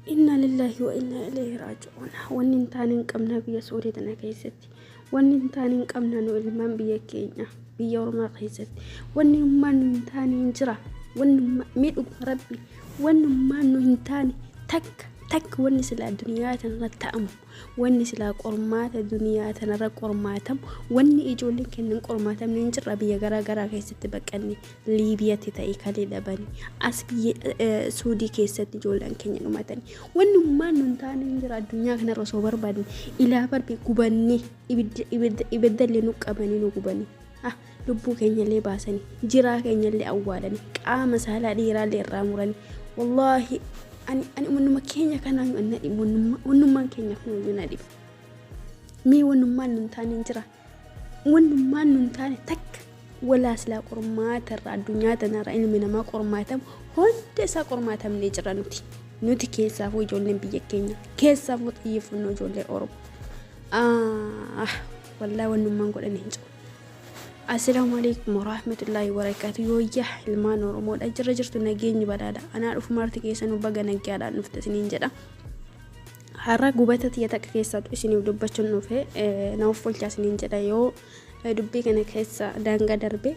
Inna lillahi wa inna ilayhi raaji'uun. Wanni hin taane hin qabna biyya Suudii tana keessatti. Wanni hin taane hin qabna nu ilmaan biyya keenya biyya Oromaa keessatti. Wanni ummaan nu hin taane hin jira. Wanni mee dhuguma rabbi wanni ummaan nu hin taane takka takka wanni silaa duniyaa tanarra ta'amu Wanni silaa qormaata duniyaa tanarra qormaatamu wanni ijoolleen keenya hin qormaatamne hin jirra biyya garaa garaa keessatti baqanne Liibiyatti ta'e kalee dhabani as biyya Suudii keessatti ijoolleen keenya dhumatani wanni ummaan nun taane hin jira addunyaa kanarra osoo barbaadne ilaa barbi gubannee ibidda ibidda ibiddallee nu qabanii nu gubanii ah lubbuu keenyallee baasanii jiraa keenyallee awwaalanii qaama saalaa dhiiraallee irraa muranii wallaahi ani ani wannuma keenya kanaa na dhibu wannummaan keenya kun iyyuu na dhiba mee wannummaan nun taane hin jira wannummaan nun taane takka walaa silaa qormaata irraa addunyaa tanarra ilmi namaa qormaatamu hunda isaa qormaatamnee jira nuti nuti keessaafuu ijoolleen biyya keenya keessaafuu xiyyeeffannoo ijoollee oromoo ah wallaahi wannummaan godhan hin jiru. Assalaamu alaikum warahmatullahi wabarakatuh. Yooyyaa ilmaan Oromoodha. Jirra jirtu nageenyi badhaadha. Anaa dhufu marti keessanuu baga naggaadhaan dhufte isiniin jedha. Har'a gubata tiyya takka keessaa isiniif dubbachuun dhufe na offolchaa isiniin jedha yoo dubbii kana keessa daangaa darbe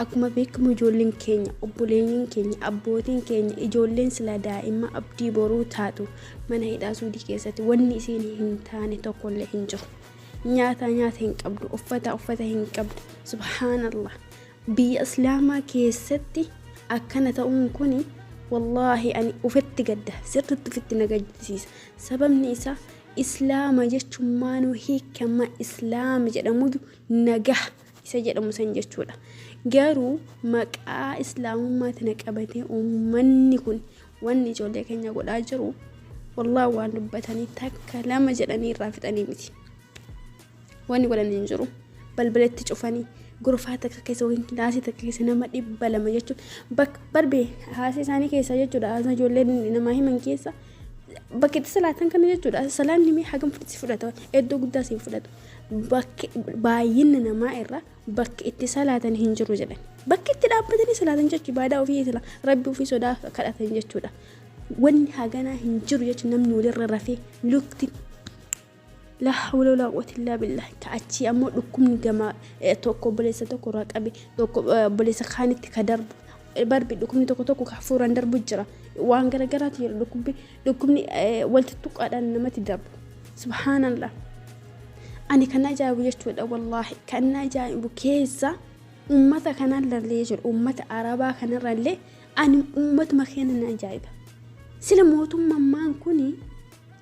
akkuma beekamu ijoolleen keenya obboleeyyiin keenya abbootiin keenya ijoolleen sila daa'imma abdii boruu taatu mana hidhaa suudii keessatti wanni isiin hin taane tokkollee hin jiru. Nyaataa nyaata hin qabdu, uffata uffata hin qabdu. Subhaanallah. Biyya Islaamaa keessatti akkana ta'uun kuni wallaahi ani ufitti gadda, sirritti ufitti na gaddisiisa. Sababni isaa Islaama jechuun maanuu hiikama Islaama jedhamutu nagaha isa jedhamu san jechuudha. Garuu maqaa Islaamummaa tana qabatee uummanni kun Wanni ijoollee keenya godhaa jiru wallaahi waan dubbatanii takka lama jedhanii irraa fixanii miti. Wanni godhan hin jiru. Balbala itti cufanii gorfaa takka keessa yookiin kilaasii takka keessa nama 200 jechuun bakka barbee haasii isaanii keessa jechuudha. Haasa ijoolleen namaa himan keessa bakka itti salaatan kana jechuudha. Salaanni mee hagam si fudhata iddoo guddaa si fudhatu. Bakki baay'inni namaa irra bakki itti salaatan hin jiru jedhan. Bakki itti dhaabbatanii salaatan jechuun ibaadaa ofii sila rabbi ofii sodaa kadhatan jechuudha. Wanni haganaa hin jiru jechuun namni walirra rafee lukti laa hawla walaa quwwata illaa billah ka achii ammoo dhukkubni gama tokko obboleessa tokko irraa qabe tokko obboleessa kaanitti ka darbu barbi dhukkubni tokko tokko ka hafuuraan darbu jira waan garagaraatu jira dhukkubbi dhukkubni wal tuttuqqaadhaan namatti darbu subhaanallah Ani kan ajaa'ibu jechuudha wallaahi kan na ajaa'ibu keessa ummata kanarrallee jechuudha ummata arabaa kanarrallee ani ummatuma keenya na ajaa'iba. Sila mootummaan kuni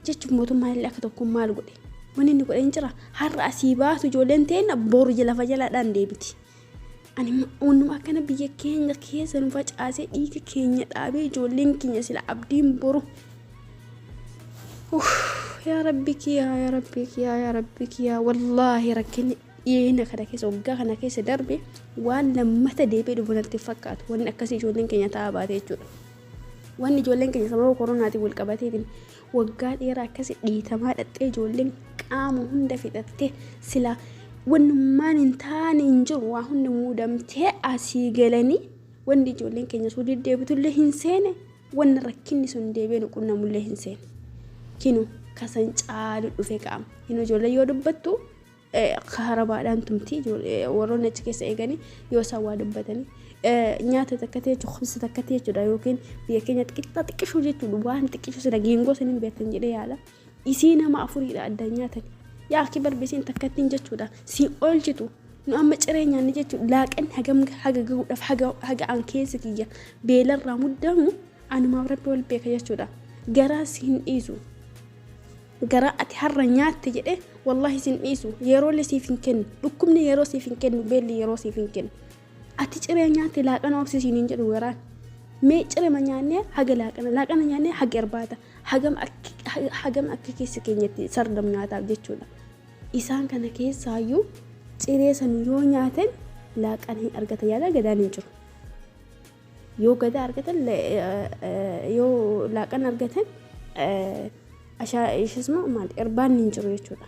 jechuun mootummaan illee akka tokko maal godhe wanni inni godhe hin jira har'a asii baatu ijoolleen teenna boru lafa jalaadhaan deebiti. Ani wannuma akkana biyya keenya keessa nu facaasee dhiiga keenya dhaabee ijoolleen keenya sila abdiin boru. Yaa rabbi kiyaa yaa rabbi kiyaa yaa rabbi kiyaa wallaahi rakkinni dhiyeenya kana keessa waggaa kana keessa darbe waan lammata deebi'ee dhufu natti fakkaatu wanni akkasii ijoolleen keenya ta'aa baate jechuudha. Wanni ijoolleen keenya sababa koronaatiin wal qabateetiin waggaa dheeraa akkasi dhiitamaa dhaxxee ijoolleen qaama hunda fixattee silaa wannummaan hin taane hin jiru waa hunda muudamtee asii galanii wanni ijoolleen keenya suu deddeebitullee hin seene wanni rakkinni sun deebi'ee nu qunnamullee hin seene. Kinu kasan caalu dhufe qaama. Kinu ijoollee yoo dubbattu Kaarabaadhaan tumti warroonni achi keessa eeganii yoo isaan waa dubbatanii nyaata takka ta'e jechuudha kubsa takka ta'e jechuudha yookiin biyya keenyatti qixxaa xiqqishuu jechuudha waan xiqqishuu sana geengoo saniin beektan jedhee yaada. Isii nama afuriidha addaan nyaatan. Yaa akki barbisiin takkattiin jechuudha si oolchitu nu amma ciree nyaanni jechuudha laaqanni hagam haga gahuudhaaf haga haga an keessa kiyya beelarraa muddamu anumaaf rabbi wal beeka jechuudha garaa si hin dhiisu. Garaa ati har'a nyaatte jedhee wallaahi sin dhiisu yeroollee siif hin kennu dhukkubni yeroo siif hin kennu beelli yeroo siif hin kennu ati ciree nyaatte laaqana obsi siin hin jedhu garaan mee cirema nyaannee haga laaqana laaqana nyaannee haga irbaata hagam akka hagam akka keessa keenyatti sardam nyaataaf jechuudha isaan kana keessaayyuu ciree san yoo nyaatan laaqana hin argata yaada gadaan hin jiru yoo gadaa argatan yoo laaqana argatan ashaa ishisma maal irbaanni hin jiru jechuudha.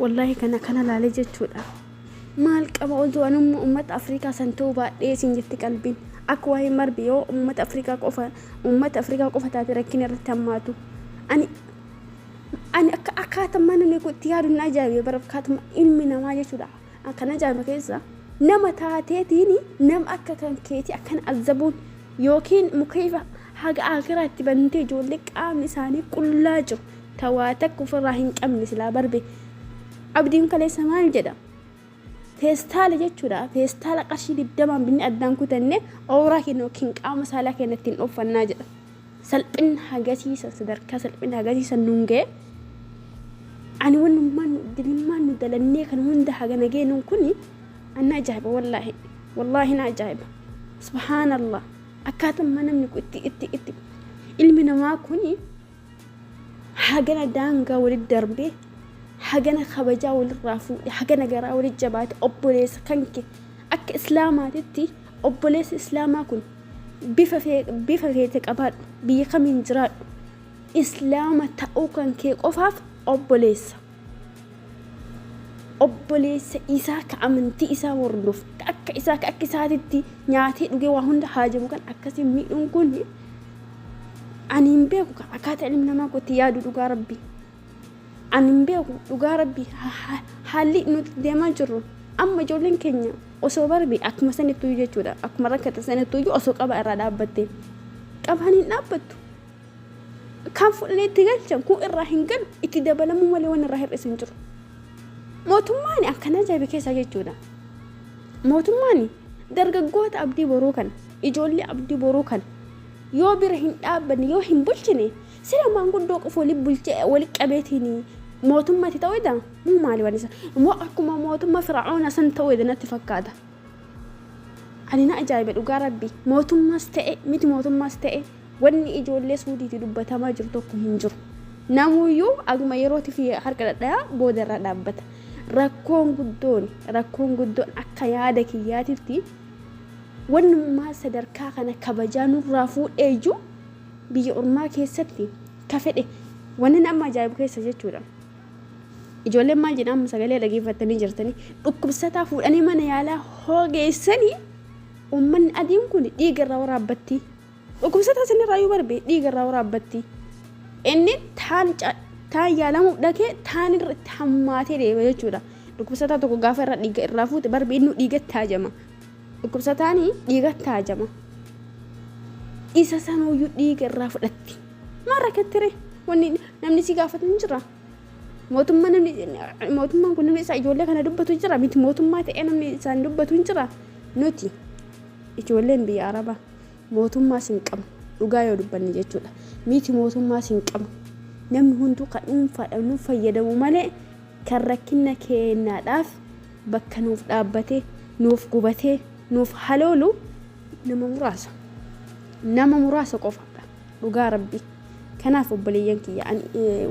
Wallaahi kana kana laalee jechuudha. Maal qaba oduu anumma uummata Afrikaa san ta'uu baadhee isin jetti qalbiin. Akka waa'ee marbi yoo uummata Afrikaa qofa uummata Afrikaa qofa taate rakkina irratti hammaatu. Ani akka akkaataa namni kun itti yaadu na ajaa'ibe bara akkaatuma ilmi namaa jechuudha. Kan ajaa'iba keessa nama taateetiin nama akka kan keetii akkana azzabuun yookiin mukayfa haga akiraatti bantee ijoollee qaamni isaanii qullaa jiru tawaa takka ofirraa hin qabne silaa barbe. Abdiin kaleessa maal jedha? Feestaala jechuudha. Feestaala qarshii 20n binne addaan kutanne ooraa keenya yookiin qaama saalaa keenya ittiin dhoffannaa jedha. Salphina hagasiisa sadarkaa salphina hagasiisa nuun ga'e. Ani wannummaan nu dilimmaan nu dalannee kan hunda hagana geenuun kuni anna ajaa'iba wallaahi. Wallaahi na ajaa'iba. Subhaanallah. Akkaatummaa namni kun itti itti itti ilmi namaa kuni hagana daangaa walitti darbee hagana kabajaa walirraa fuudhe hagana garaa walitti jabaate obboleessa kan kee akka islaamaatitti obboleessi islaamaa kun bifa bifa feete qabaadhu biyya kamiin jiraadhu islaama ta'uu kan kee qofaaf obboleessa obboleessa isaa ka amantii isaa hordofu ka akka isaa ka akka isaatitti nyaatee dhugee waa hunda haajamu kan akkasii miidhuun kun ani hin beeku ka akkaataa ilmi namaa kootti yaadu dhugaa rabbii. Ani hin beeku dhugaa rabbii haalli nuti deemaa jirru amma ijoolleen keenya osoo barbi akkuma sanittuyyuu jechuudha akkuma rakkate sanittuyyuu osoo qaba irraa dhaabbatte qabaan hin dhaabbattu. Kan fudhanii itti galchan kun irraa hin galu itti dabalamuu malee waan irraa hir'isu hin jiru. Mootummaan akkana ajaa'iba keessaa jechuudha. Mootummaan dargaggoota abdii boruu kana ijoollee abdii boruu kana yoo bira hin dhaabbanne yoo hin bulchine sila maanguddoo qofa walitti bulchee walitti qabeetiin mootummatti ta'uu eda muu maali waan isa immoo akkuma mootummaa fir'aawna san ta'uu eda natti fakkaata. Ani na ajaa'iba dhugaa rabbi mootummaas ta'e miti mootummaas ta'e wanni ijoollee suudiiti dubbatamaa jiru tokko hin jiru. Namuyyuu aguma yerootiif harka dhadhayaa booda irra dhaabbata. Rakkoon guddoon akka yaada kiyyaatitti wannummaa sadarkaa kana kabajaa nurraa fuudheeyyuu biyya ormaa keessatti ka fedhe wanni nama ajaa'ibu keessa jechuudha. Ijoolleen maal jedhan amma sagalee dhageeffattanii jirtanii dhukkubsataa fuudhanii mana yaalaa hoogeessanii uummanni adiin kun dhiiga irraa waraabbatti. Dhukkubsataa sanirraa yoo barbe dhiiga irraa waraabbatti. Inni taan taan yaalamuuf dhaqee taan irra itti hammaatee deema jechuudha. Dhukkubsataa tokko gaafa irra dhiiga irraa fuute barbe inni dhiigatti haajama. Dhukkubsataan dhiigatti haajama. Isa sanuyyuu dhiiga irraa fudhatti. Maal rakkattere? Wanni namni si gaafatu hin jira. Mootummaa namni mootummaan kun namni isaa ijoollee kana dubbatu jira miti mootummaa ta'ee namni isaan dubbatu hin jira. Nuti ijoolleen biyya Arabaa mootummaas hin qabnu dhugaa yoo dubbanne jechuudha. Miti mootummaas hin qabnu. Namni hunduu kan dhuunfaadhaan nu fayyadamu malee kan rakkina keenyaadhaaf bakka nuuf dhaabbatee nuuf gubatee nuuf haloolu nama muraasa. Nama muraasa qofaadha dhugaa rabbi. Kanaaf obboleeyyan kiyya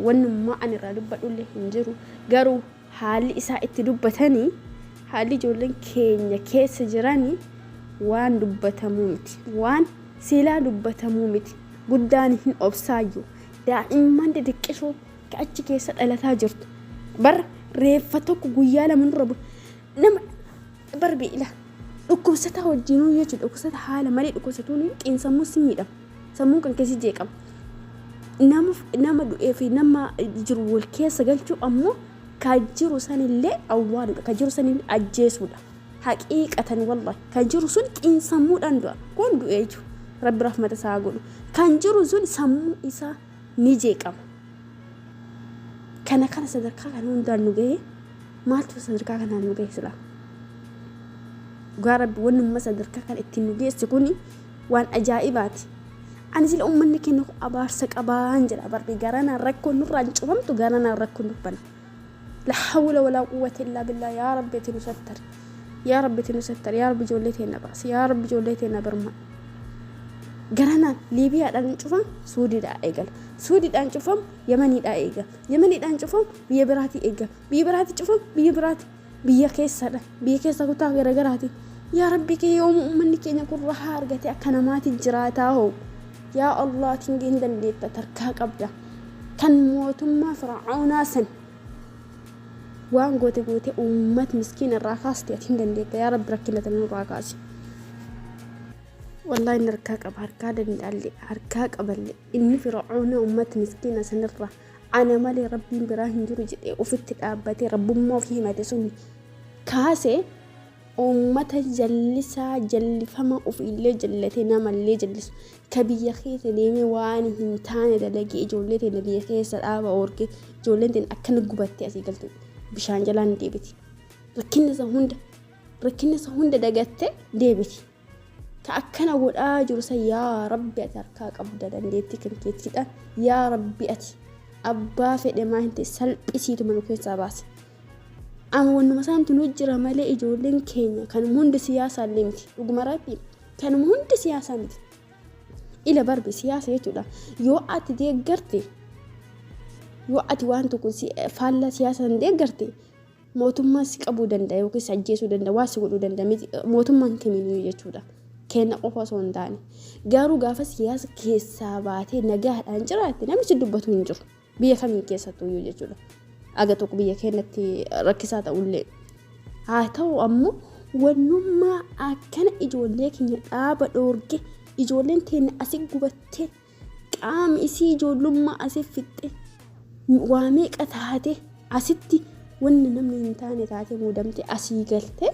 wannummaa ani irraa dubbadhullee hin jiru garuu haalli isaa itti dubbatanii haalli ijoolleen keenya keessa jiranii waan dubbatamuu miti waan silaa dubbatamuu miti guddaan hin obsaayyuu daa'imman xixiqqishoo ka achi keessa dhalataa jirtu bar reeffa tokko guyyaa 2 nurra nama bar beela dhukkubsataa wajjinuu jechuudha dhukkubsata haala malee dhukkubsatuun xiinsammuu si miidhama sammuun kan keessi jeeqama nama nama du'ee fi nama jiru wal keessa galchuu ammoo ka jiru sanillee awwaaluudha ka jiru sanillee ajjeesuudha haqiiqatan wallahi ka jiru sun xiinsammuudhaan du'a kun du'ee jiru rabbi rahmata isaa godhu kan jiru sun sammuu isaa ni jeeqama kana kana sadarkaa kana hundaan nu gahe maaltu sadarkaa kanaan nu gahe silaa dhugaa rabbi wannumma sadarkaa kana ittiin nu geesse kuni waan ajaa'ibaati. Ani sila uummanni keenya kun abaarsa qabaan jedha barri garanaan rakkoon nurraa hin cufamtu garanaan rakkoon dubbana. La hawla walaa quwwata illaa billah yaa rabbi ati nu sattari. Yaa rabbi ati nu sattari yaa rabbi ijoollee teenya baasi yaa rabbi ijoollee teenya birma. Garanaan Liibiyaadhaan hin cufam Suudiidhaa eegala. Suudiidhaan cufam Yamaniidhaa eegala. Yamaniidhaan cufam biyya biraatii eegala. Biyya biraatii cufam biyya biraati. Biyya keessadha. Biyya keessa kutaa garagaraati. Yaa rabbi kee yooma uummanni keenya kun rahaa argate akka namaati jiraataa hoo. Yaa Allah ati hin dandeetta tarkaa qabda. Kan mootummaa fir'aawnaa san waan goote goote uummat miskiina irraa kaaste ati hin dandeetta. Yaa rabbi rakkina tana nurraa kaasi. Wallaahi inni harkaa qaba, harkaa danda'allee, harkaa qaballee. Inni fir'auna uummata miskiina sanirraa ana malee rabbiin biraa hin jiru jedhee ofitti dhaabbatee rabbummaa ofii himate sun kaasee uummata jallisaa jallifama ofiillee jallatee namallee jallisu ka biyya keessa deemee waan hin taane dalagee ijoollee teenya biyya keessa dhaaba oorgee ijoolleen teenya akkana gubattee asii galtu bishaan jalaan deebiti. Rakkinna isa hunda rakkinna isa hunda dagattee deebiti. Ka akkana godhaa jiru san yaa rabbi ati harkaa qabda dandeettii kan keetiidha. Yaa rabbi ati abbaa fedhe maa hin ta'e salphisiituma nu keessaa baase. Amma wannuma isaantu nu jira malee ijoolleen keenya kanuma hundi siyaasaallee miti. Dhuguma rabbi kanuma hundi siyaasaa miti. Ila barbi siyaasa jechuudha. Yoo ati deeggarte yoo ati waan tokko faallaa siyaasa san deeggarte mootummaan si qabuu danda'a yookiin si ajjeesuu danda'a waa si godhuu danda'a miti mootummaan kamiiniyyuu jechuudha. Kenna qofa osoo hin taane. Garuu gaafa siyaasa keessaa baatee nagaadhaan jiraatte namni si dubbatu hin jiru. Biyya kamiin keessattuu iyyuu jechuudha. Aga tokko biyya keenyatti rakkisaa ta'ullee. Haa ta'u ammoo wannummaa akkana ijoollee keenya dhaaba dhoorge ijoolleen teenya asi gubattee qaami isii ijoollummaa asi fixxe waa meeqa taate asitti wanni namni hin taane taate muudamte asii galte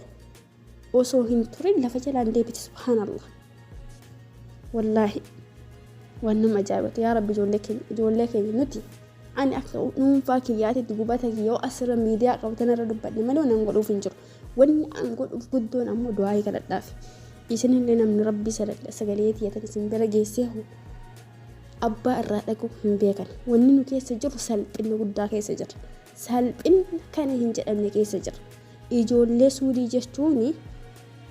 osoo hin turin lafa jalaan deebite subhaanallah. Wallaahi waan nama ajaa'ibatu yaa rabbi ijoollee keenya ijoollee keenya nuti ani akka dhuunfaa kiyyaatitti gubata kiyya yoo asirra miidiyaa qabu tanarra dubbadhe malee waan an godhuuf hin jiru. Wanni an godhuuf guddoon ammoo du'aayii kadhadhaaf. Isinillee namni rabbii sagalee tiyya isin bira geessee hoo abbaa irraa dhaqu hin beekan. Wanni nu keessa jiru salphinna guddaa keessa jira. Salphinna kana hin jedhamne keessa jira. Ijoollee suudii jechuun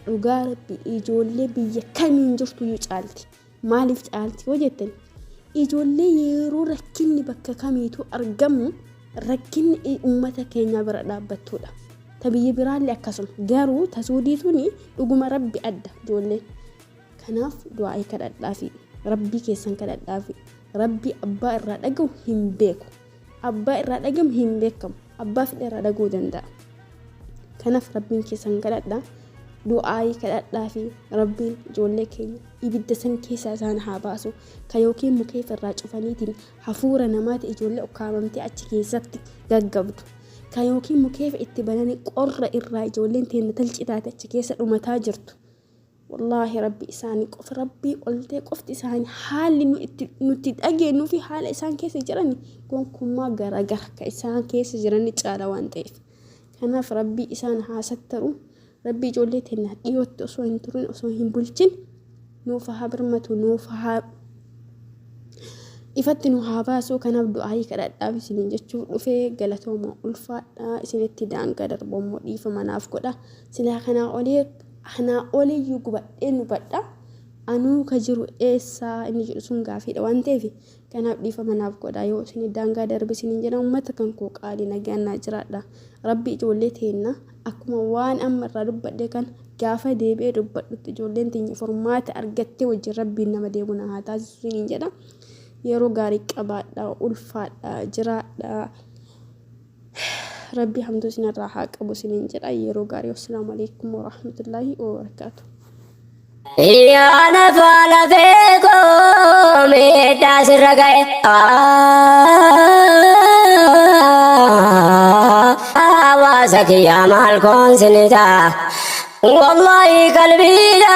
dhugaa rabbi ijoollee biyya kamiin jirtu iyyuu caalti. Maaliif caalti yoo jettan ijoollee yeroo rakkinni bakka kamiituu argamu rakkinni uummata keenyaa bira dhaabbattudha. Ta biyya biraallee akkasuma garuu ta suudii tuni dhuguma rabbi adda ijoolleen. Kanaaf du'aa'ii kadhadhaafi rabbii keessan kadhadhaafi rabbii abbaa irraa dhagahu hin beeku. Abbaa irraa dhagamu hin beekamu. Abbaa fedhe irraa dhagahuu danda'a. Kanaaf rabbiin keessan kadhadhaa. Du'aayii kadhadhaa fi rabbiin ijoollee keenya ibidda san keessaa isaan haa baasu. Ka yookiin mukeef irraa cufaniitiin hafuura namaati ijoollee ukkaamamtee achi keessatti gaggabdu. Ka yookiin mukeef itti bananii qorra irraa ijoolleen teenna talci taate achi keessa dhumataa jirtu. Wallaahi rabbi isaanii qofa rabbii oltee qofti isaanii haalli nu itti nuti dhageenyuu fi haala isaan keessa jiran gonkummaa garagara ka isaan keessa jiran caala waan ta'eef. Kanaaf rabbii isaan haa sattaru. Rabbii ijoollee teenya dhiyootti osoo hin turin osoo hin bulchin nuuf haa birmatu nuuf haa ifatti nu haa baasu. Kanaaf du'aayii kadhadhaaf isiniin jechuuf dhufee galatooma ulfaadhaa isinitti daangaa darbammoo dhiifama naaf godha. Silaa kanaa olii kanaa oliyyuu gubadheen hubadha. Anuu ka jiru eessaa inni jedhu sun gaafiidha waan ta'eef kanaaf dhiifama naaf godha yoo isin daangaa darbe isiniin jedha uummata kan koo qaalii nagaan naa jiraadha. Rabbi ijoollee teenna akkuma waan amma irraa dubbadhe kan gaafa deebi'ee dubbadhutti ijoolleen teenya furmaata argattee wajjin rabbiin nama deemu na haa taasisu isiniin jedha. Yeroo gaarii qabaadha ulfaadha jiraadha. Rabbi hamtuu isinirraa haa qabu isiniin jedha yeroo gaarii wassalaamu alaikum warahmatullaahi wabarakaatu. Yaa lafaa lafee koo miidhaa sirra ga'e. Hawaasa kiyyaa maal koon sinita. Wallaahi qalbiidha.